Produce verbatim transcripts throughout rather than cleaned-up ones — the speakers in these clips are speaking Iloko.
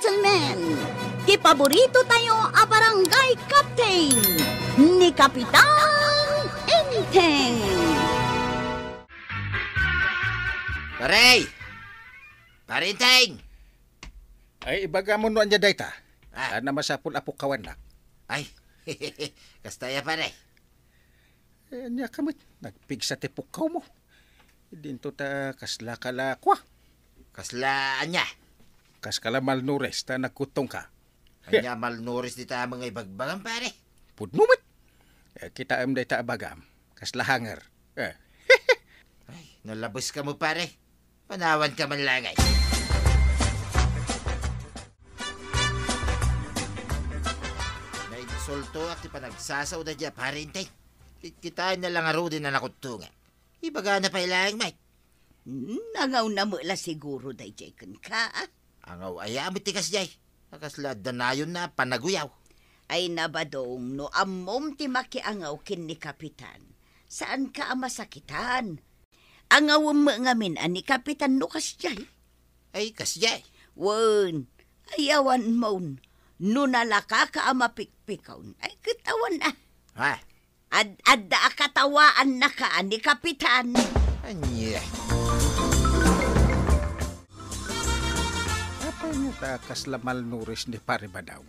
Gentlemen, ti paborito tayo a barangay captain, ni Kapitan Enteng. Pare! Pare Enteng! Ay, ibaga mo no ania dayta. Ah. Ania masapul a pukkawannak. Ay, kasta ya, pare. Eh, ania ka met, nagpigsa ti pukkaw mo. Dinto ta kasla ka la kua. Kasla ania? Kas ka la malnourished ta nagkuttong ka. Ania malnourished dita amin nga ibagbagam, pare? Pudno met. Eh, kitaem dayta a bagam. Kasla hanger. Eh. Ay, nalabes ka mo, pare. Panawan ka man la ngay. Nainsultoak ti panagsasao daydiay a pare Enteng. Kitkitaenna la ngaruden a nakuttongan. Ibagana pay laeng met. Hmm, angawna met la siguro daydiay kenka, a? Angaw aya met ti kasdiay? A kasla adda nayonna a panaguyaw. Ay, Badong, no ammom ti makiangaw ken ni Kapitan, saanka a masakitan. Angawem met ngamin a ni Kapitan no kasdiay. Ay, kasdiay? Wen, ay awan mon. No nalakaka a mapikpikaw, ay ket awan a. Ha? Ad-adda a katawaannaka a ni Kapitan. Ania? Apay ngata kasla malnourished ni Pare Badong?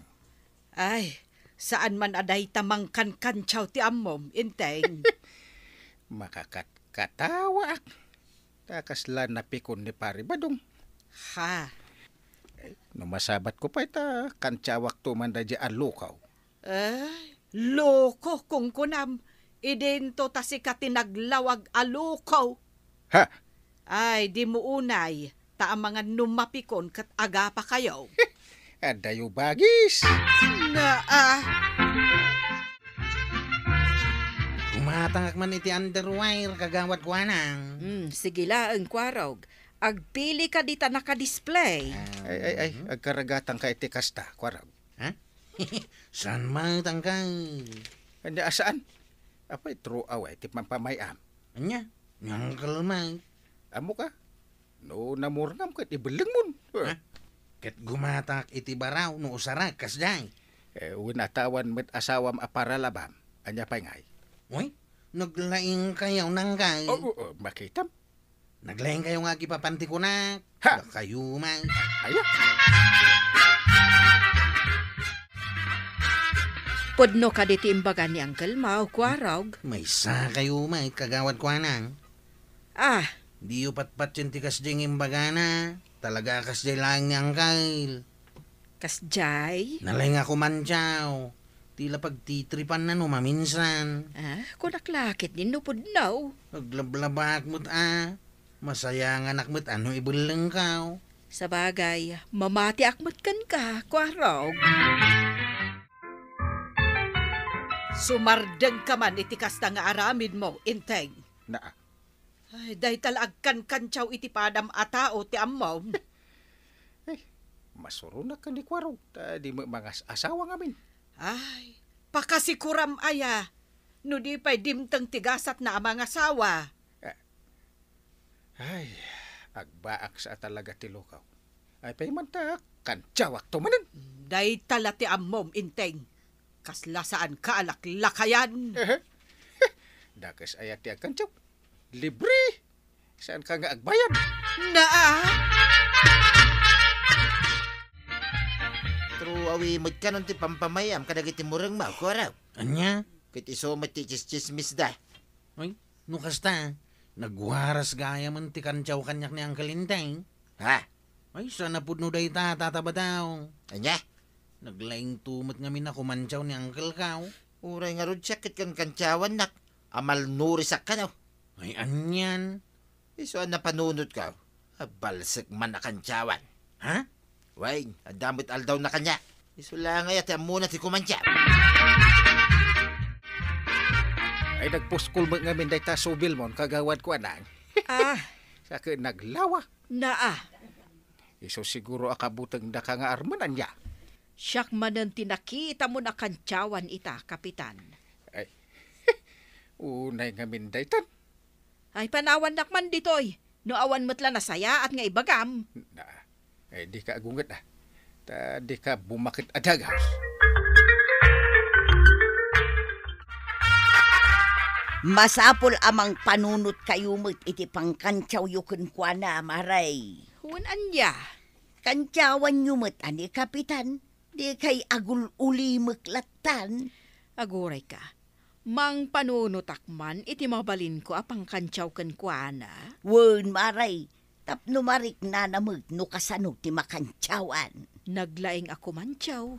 Ay, saan man a dayta mangkankantiaw ti ammom, Enteng. Makakatkatawaak. Ta kasla napikon ni Pare Badong. Ha? Eh, no masabatko pay ta kantiawakto man daydiay a lukaw. Eh, loko, kunkunam. Idinto ta sika ti naglawag a loko. Ha? Ay, dimo unay, ta amangan no mapikon ket agapakayo. Adayo bagis. Naa. Gumatangak man iti underwear, kagawad Kuanang. Hmm, sige laeng, Kuarog. Agpili ka dita naka-display. Ay, ay, ay, agkaragatangka iti kasta, Kuarog. Ha? Saan met, angkel? Ania a saan? Apay, throw away ti pampamay-am. Ania? Ni angkel met. Ammoka? No namurngam ket ibellengmon. Ha? Ket gumatangak iti baraw no usarek kasdiay. Eh, wen a ta awan met asawam a paralabam. Ania pay ngay? Uy, naglaingkayo, angkel. Oh, oh, oh, makitam. Naglaingkayo nga agipapan ti kunak. Ha? Dakayo man. Aya? Pudno kadi ti imbaga ni Uncle Mau, Kuarog? Maysakayo met, kagawad Kuanang. Ah. Diyo patpatien ti kasdiay nga imbagana. Talaga a kasdiay laeng ni Uncle. Kasdiay? Nalaing a kumantiaw. Ti la pagtitripanna no maminsan. Ah, kunak la ket ni no pudno. Aglablabaak met a. Masayanganak met a no ibellengkaw. Sabagay, mamatiak met kenka, Kuarog. Sumardengka man iti kasta nga aramidmo, Enteng. Naa. Ay, dayta la agkankantiaw iti padam a tao ti ammom. Eh, masuronak ken ni Kuarog, ta di met mangas-asawa ngamin. Ay, pakasikuram aya, no di pay dimteng ti gasatna a mangasawa. Eh, ay, agbaak sa a talaga ti lukaw. Ay, pay man ta, kantiawakto manen. Dayta la ti ammom, Enteng. Kasla saanka a laklakayan. Ehe. Dakes aya ti agkantiaw. Libre. Saanka nga agbayad? Naa. Throw away met kanon ti pampamay-am kadagiti murengmo, Kuarog. Ania? Ket isu met ti itsismisda. Ay, no kasta, nagwaras gayamen ti kantiaw kaniak ni Uncle Enteng. Ha? Ay, saan a pudno dayta, Tata Badong. Ania? Naglaingto met ngamin a kumantiaw ni Uncle Kao. Uray ngarud siak ket kankantiawannak a malnourished kano. Ay, anian? Isu a napanunotko, abalsek man a kantiawan. Ha? Wen, adda met aldawna kaniak. Isu la ngay a ti ammona ti kumantiaw. Ay, nagpuskol met ngamin dayta subilmon, kagawad Kuanang. Ah. Sa ket naglawa. Naa. Isu siguro a kabutengdaka nga armen, ania? Siak manen ti nakitamon a kantiawan ita, Kapitan. Ay, unay ngamin daytan. Ay, panawannak man ditoy, no awan met la nasayaat nga ibagam. Na, ay, dika agunget, ah. Ta dika bumaket a dagas. Masapul a mangpanunotkayo met iti pangkantiawyo kenkuana, Maray. Wen ania? Kantiawanyo met a ni Kapitan, dikay agul-ulimek lattan. Agurayka, mangpanunotak man iti mabalinko a pangkantiaw kenkuana. Wen, Maray, tapno mariknana met no kasano ti makantiawan. Naglaing a kumantiaw.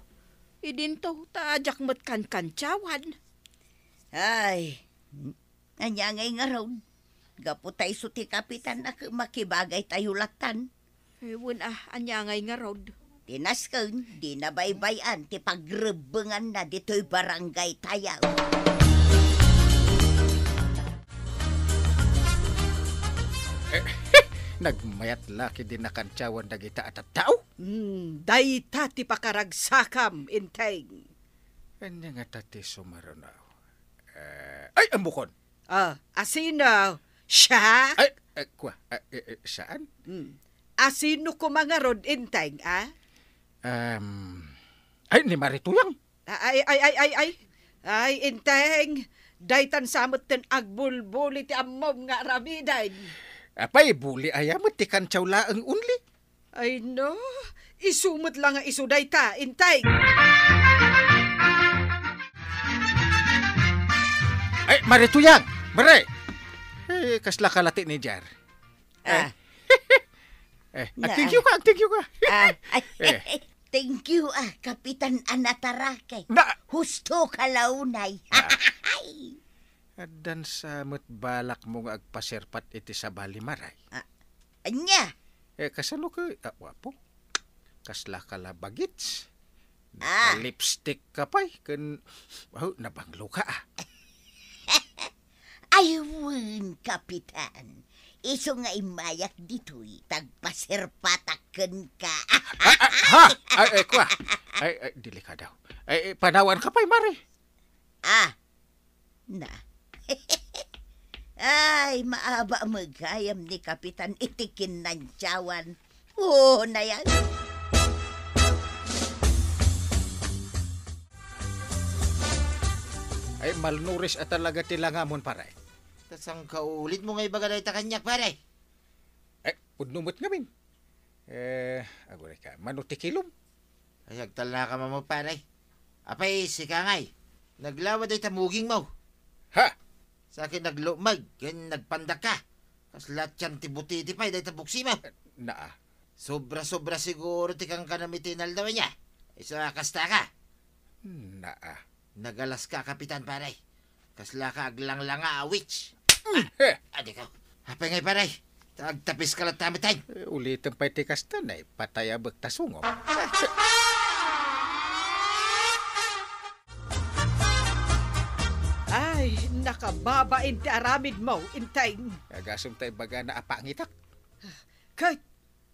Idinto, ta diak met kankantiawan. Ay, ania ngay ngarud? Gapu ta isu ti Kapitan a ke-, makibagaytayo lattan. Eh, wen a, ania ngay ngarud? Ti nasken, di nabaybay-an ti pagrebbenganna ditoy barangay tayo. Eh, nagmayat la ketdi nakantiawan dagita a tattao? Hmm, dayta ti pakaragsakam, Enteng. Ania ngata ti sumaruno? Eh, ay, ammokon! Ah, asino? Siak? Ay, eh, kua, ah, eh, eh, saan? Hmm. Asino koma ngarud, Enteng, a? Em, ay, ni Mari Tuyang. Ah, ay, ay, ay, ay, ay. Ay, Enteng, daytan sa metten agbulbuli ti ammom nga aramiden. Apay, buli aya met ti kantiaw laeng only? Ay, no. Isu met la nga isu dayta, Enteng. Ay, Mari Tuyang! Mari! Eh, kasla kalati ni Jar. Ah. Eh, Na. Agthank you ka, agthank you ka. Ah, ay, Eh. Thank you, ah, Kapitan Anatarake. Na. Husto ka launay. Ah. Addan sa met balakmo nga agpaserpat iti sabali, Maray? Ah, ania? Eh, kasano ka, ah, wapo? Kasla ka la bagits? Ah. Naka-lipstick ka pay, ken, oh, nabanglo ka, ah. Ay, wen, Kapitan. Isu nga immayak ditoy, tagpaserpatak kenka. Ah, ah, ha? Ay, ay, kua. Ay, ay, delikado. Ay, ay, panawan ka pay, Mari. Ah, na. Ay, maaba met gayam ni Kapitan iti kinnantiawan. Oo, na yan. Ay, malnourished a talaga ti langamon, pare. Ta saan ka ulit mo nga ibaga dayta kaniak, pare? Eh, pudno met ngamin. Eh, aguray ka, mano ti kilom? Ay, agtalna ka, mamo, pare. Apay, sika ngay, naglawa dayta muging mo. Ha? Sa akin naglumag, ken nagpandak ka. Kasla tiyan ti butiti pay dayta buksi mo. Eh, naa. Sobra-sobra siguro ti kankanam iti inaldaw niya. Isu a kasta ka. Naa. Nagalas ka, Kapitan, pare. Kasla ka aglanglanga a witch. Mm, he. Adi ka. Apay ngay, pare? Ta agtapis ka latta met, ay. Eh, ulitem pay ti kasta, naipatay a bek ta sungom. Ay, nakababain ti aramid mo, Enteng. Agasem ta ibagana a pangitak. Ket,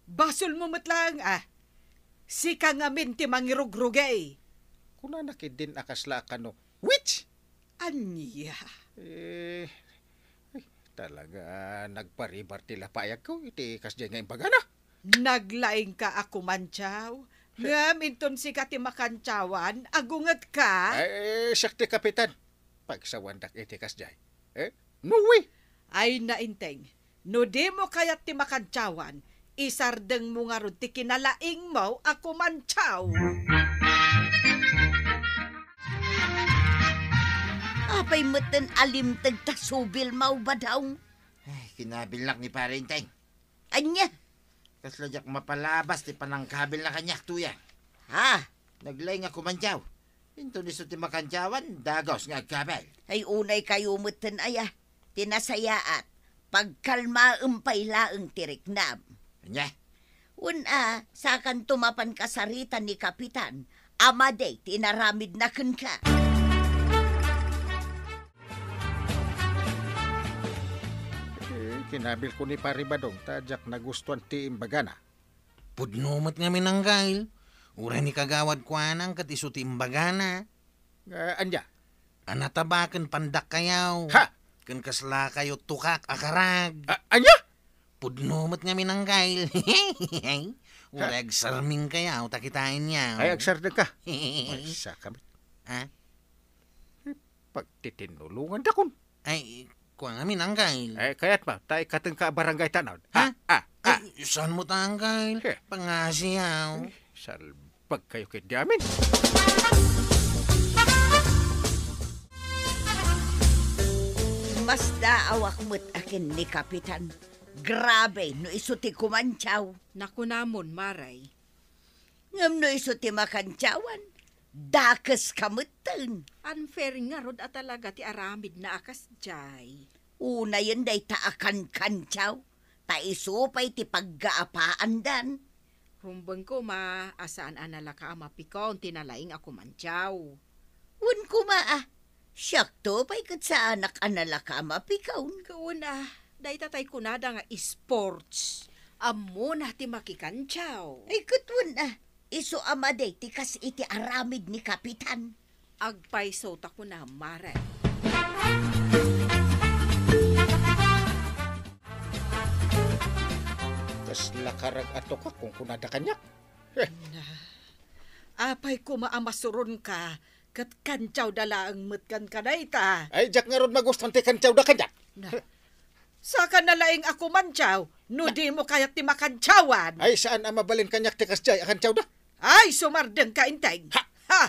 basol mo met laeng, a. Sika ngamin ti mangirugrugi. Kunana ketdin a kasla a kano, witch! Ania? Eh, ay, talaga, nagparibar ti lapayagko iti kasdiay nga imbagana. Naglaingka a kumantiaw, ngem inton sika ti makantiawan, agungetka? Ay, siak ti kapitan. Pagsawandak iti kasdiay. Eh, no way! Ay, na, Enteng. No dimo kayat ti makantiawan, isardengmo ngarud ti kinalaingmo a kumantiaw. Apay metten a limteg ta subilmo, Badong? Ay, kinabilnak ni Pare Enteng. Ania? Kasla diak mapalabas ti panangkabilna kaniak, Tuyang. Ha? Naglaing a kumantiaw. Inton isu ti makantiawan, dagus nga agkabil. Ay, unay kayo metten aya. Ti nasayaat, pagkalmaem pay laeng ti riknam. Ania? Wen a, sakanto mapan kasarita ni Kapitan, a madi ti inaramidna kenka. Eh, kinabilko ni Pare Badong, ta diak nagustuan ti imbagana. Pudno met ngamin, Anggail. Uray ni Kagawad Kuanang ket isu ti imbagana. Ah, ania? A nataba ken pandakkayo. Ha? Ken kaslakayo tukak a karag. Ah, ania? Pudno met ngamin, Anggail. Uray agsardengkayaw, ta kitaenyaw. Ay, agsardengka. Ay, sakam. Ha? Pagtitinnulongandakon. Ay, kuan ngamin, Angkel. Ay, kayat mo, ta ikatengka a barangay tanod. Ha? Ha? Ha? Ha? Ay, saan mo ta, Angkel? He. Pangasiyaw. Ay, salbag kayo ket di amin. Masdaawak met a ken ni Kapitan. Grabe no isu ti kumantiaw. Nakunamon, Maray. Ngem no isu ti makantiawan, dakeska metten. Unfair ngarud a talaga ti aramidna a kasdiay. Unayen dayta a kankantiaw, ta isu pay ti paggaapaandan. Rumbeng koma a saan a nalaka a mapikaw ti nalaing a kumantiaw. Wen koma a, siakto pay ket saanak a nalaka a mapikaw. Wen a, dayta tay kunada nga sports. Ammona ti makikantiaw. Ay, ket wen a, isu a madi ti kas iti aramid ni Kapitan. Agpayso ta kunam, Mare. Kasla karag a tukak, kunkunada kaniak. Eh. Na, apay koma a masuronka, ket kantiawda laeng met kenka dayta. Ay, diak ngarud magustuan ti kantiawda kaniak. Na, saka nalaing a kumantiaw, no dimo kayat ti makantiawan. Ay, saan a mabalin kaniak ti kasdiay a kantiawda. Ay, sumardengka, Enteng. Ha? Ha?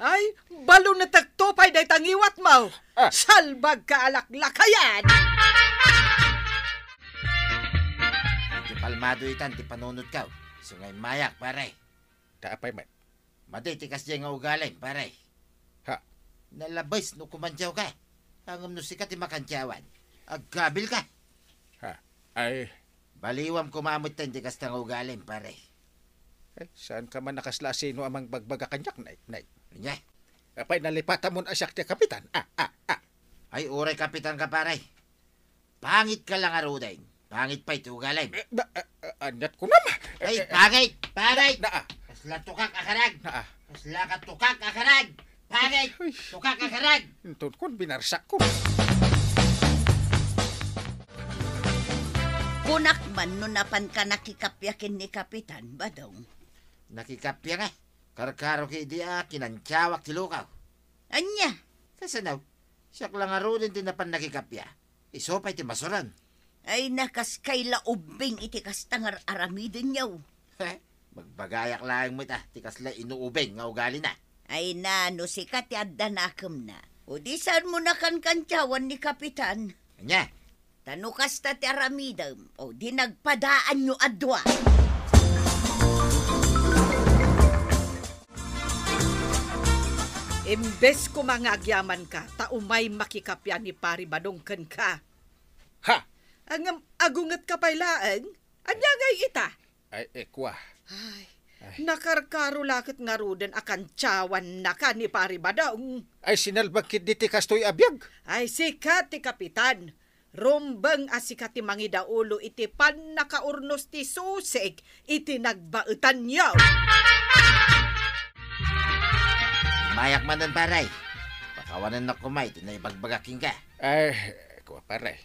Ay, balunetekto pay dayta ngiwatmo. Ah. Salbagka a laklakayan. Ti palmado itan ti panunotko. Isu nga immayak, pare. Ta apay met? Madi ti kasdiay nga ugalim, pare. Ha? Nalabes no kumantiawka. Ngem no sika ti makantiawan, aggabilka. Ha? Ay. Baliwam koma metten ti kasta nga ugalim, pare. Ay, saanka man a kasla a sino a mangbagbaga kaniak, Nay, Nay. Ania? Apay, nalipatamon a siak ti kapitan. Ah, ah, ah. Ay, uray kapitanka, pare. Pangitka la ngaruden. Pangit pay ti ugalim. Eh, na, eh, eh, aniat kunam? Ay, eh, eh, pangit! Pangit! Na, ah. Kasla tukak a karag! Na, ah. Kasla ka tukak a karag! Pangit! Uy. Tukak a karag! Inton kun, binarsakko. Kunak man no napanka nakikappia ken ni Kapitan, Badong. Nakikappia nga. Karkarok idi a kinantiawak ti lukaw. Ania? Kasano? Siak la ngaruden ti napan nakikappia. Isu pay ti masuron. Ay, nakaskay la ubbing iti kasta nga ar-aramidenyo. He, magbagayak laeng met a ti kasla inuubing nga ugalina. Ay na, no sika ti adda nakemna, o di saanmo nakankantiawan ni Kapitan. Ania? Ta no kasta ti aramidem, o di nagpadaanyo a dua. Imbes koma nga agyamanka, ta umay makikappia ni Pari Badong kenka. Ha? Ngem agungetka pay laeng? Ania ngay ita? Ay, eh, kua. Ay, ay. Nakarkaro la ket ngaruden a kantiawannaka ni Pari Badong. Ay, sinalbag ketdi ti kastoy a biag. Ay, sika ti kapitan. Rumbeng a sika ti mangidaulo iti pannakaurnos ti susig iti nagbaetanyo. Mayak manen, pare. Pakawanennak koma iti naibagbagak kenka. Ay, kua, pare.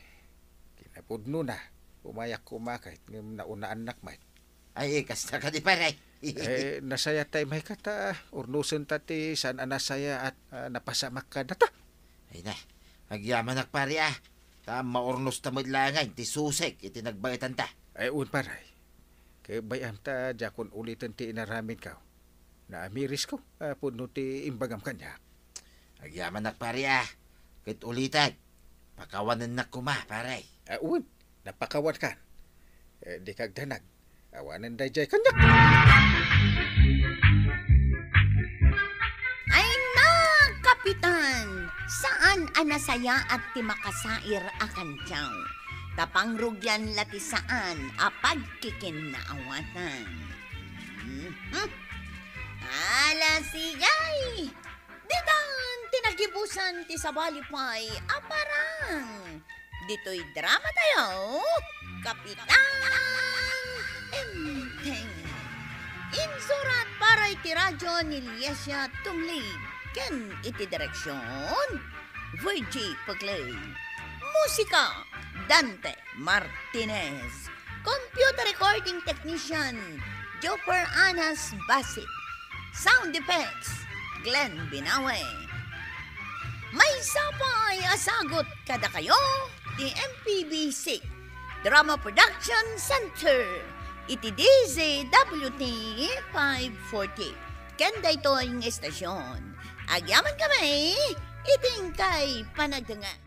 Kinapudnona, umayak koma ket ngem naunaannak met. Ay, kasta kadi, pare. Eh, nasayat tay mayka ta urnosenta ti saan a nasayaat a napasamak kadata. Ay na, agyamanak, pare, a. Ta maurnosta met laengen ti susig iti nagbaetanta. Ay, wen, pare. Ket bay-am ta diakon uliten ti inaramidko. Naamirisko a pudno ti imbagam kaniak. Agyamanak, pare, a. Ket ulitek, pakawanennak koma, pare. Ah, wen, napakawankan. Eh, dika agdanag. Awanen daydiay kaniak. Ay na, Kapitan! Saan a nasayaat ti makasair a kantiaw. Ta pangrugian la ti saan a pagkikinnaawatan. Mhm. Ala, siay! Ditan ti nagibusan ti sabali pay a parang. Ditoy drama tayo, Kapitan Enteng. Insurat para iti radyo ni Liesia Tumlig ken iti direksyon, Virgie Puclay. Musika, Dante Martinez. Computer recording technician, Jopper Anas Basit. Sound effects, Glenn Binawe. Maysa pay a sagut kadakayo ti M P B C Drama Production Center iti D Z W T five forty. Ken daytoy nga istasyon, agyaman kami iti inkay panagdengngeg.